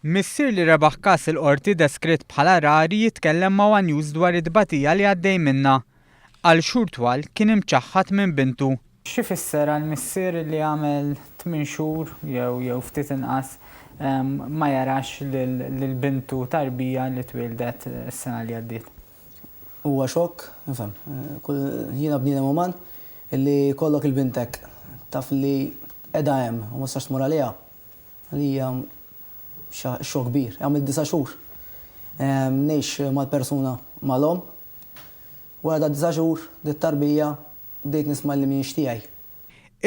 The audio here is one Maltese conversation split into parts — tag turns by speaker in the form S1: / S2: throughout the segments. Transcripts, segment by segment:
S1: Missier li rebaħ każ il-Qorti deskritt bħala rari jitkellem ma' one News dwar it-tbatija li għaddej minnha. Għal xhur twal kien imċaħħad minn bintu. X'ifisser għal missier li għamel tminn xhur jew jew ftit inqas ma jarax lil bintu tarbija li twieldet is-sena li għaddiet?
S2: Huwa xokk, nifhem. Jiena bniedem uman, li jkollok il-bintek taf li qiegħda hemm u ma tistax tmur għaliha. Għalija xokk kbir. Għamilt disa' xhur ngħix mal-persuna mal-omm. Wara da disa' xhur dit-tarbija bdejt nisma' li mhijiex tiegħi.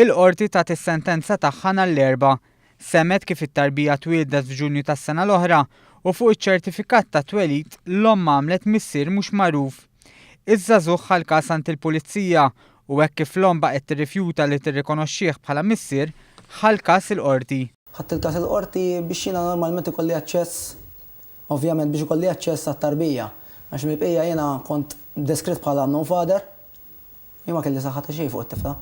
S1: Il-Qorti tat is-sentenza tagħha nhar l-Erbgħa. Semgħet kif it-tarbija twieldet f'Ġunju tas-sena l-oħra u fuq iċ-ċertifikat tat-twelid l-omm għamlet missier mhux magħruf. Iż-żagħżugħ ħa l-każ għand il-Pulizija U hekk kif l-omm baqgħet tirrifjuta li tirrikonoxxih bħala missier, ħa l-każ il-Qorti.
S2: Ħadt il-każ il-Qorti biex jiena normalment ikolli aċċess, ovvjament biex ikolli aċċess għat-tarbija, għax mill-bqija jiena kont deskritt bħala unknown father, jien ma kelli saħħa ta' xejn fuq it-tifla.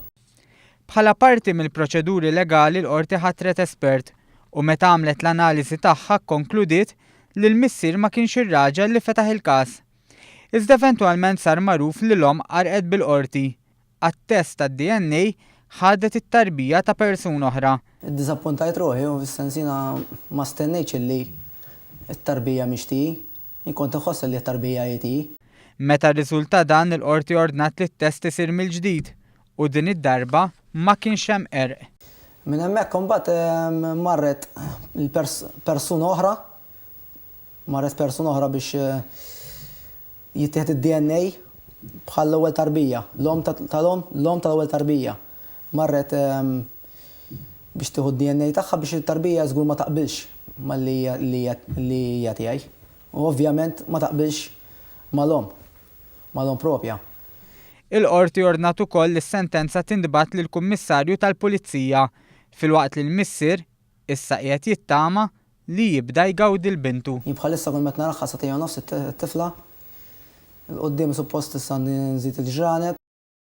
S1: Bħala parti mill-proċeduri legali l-Qorti ħatret espert u meta għamlet l-analiżi tagħha kkonkludiet li l-missier ma kienx ir-raġel li fetaħ il-każ. Iżda eventwalment sar magħruf li l-omm qarrqet bil-Qorti. Għat-test tad-DNA ħadet it-tarbija ta' persuna oħra.
S2: Iddiżappuntajt ruħi u fis-sens jiena ma stennejtx illi t-tarbija mhix tiegħi. Jien kont inħoss illi t-tarbija hi tiegħi.
S1: Meta rriżulta dan, il-Qorti ordnat li t-test isir mill-ġdid u din id-darba ma kienx hemm qerq.
S2: Minn hemmhekk imbagħad marret persuna oħra Marret persuna oħra biex jittieħed id-DNA bħall-ewwel tarbija, l-omm tal-omm, l-omm tal-ewwel tarbija. Marret biex tieħu d-DNA tagħha biex it-tarbija żgur ma taqbilx malli li hija tiegħi. U ovvjament ma taqbilx mal-omm, mal-omm propja.
S1: Il-Qorti ordnat ukoll li s-sentenza tintbagħat lill-Kummissarju tal-Pulizija, filwaqt li l-missier issa qiegħed jittama li jibda jgawdi 'l bintu.
S2: Jien bħalissa kull meta naraha sagħtejn u nofs it-tifla. 'Il quddiem suppost issa għandi nżid il-ġranet.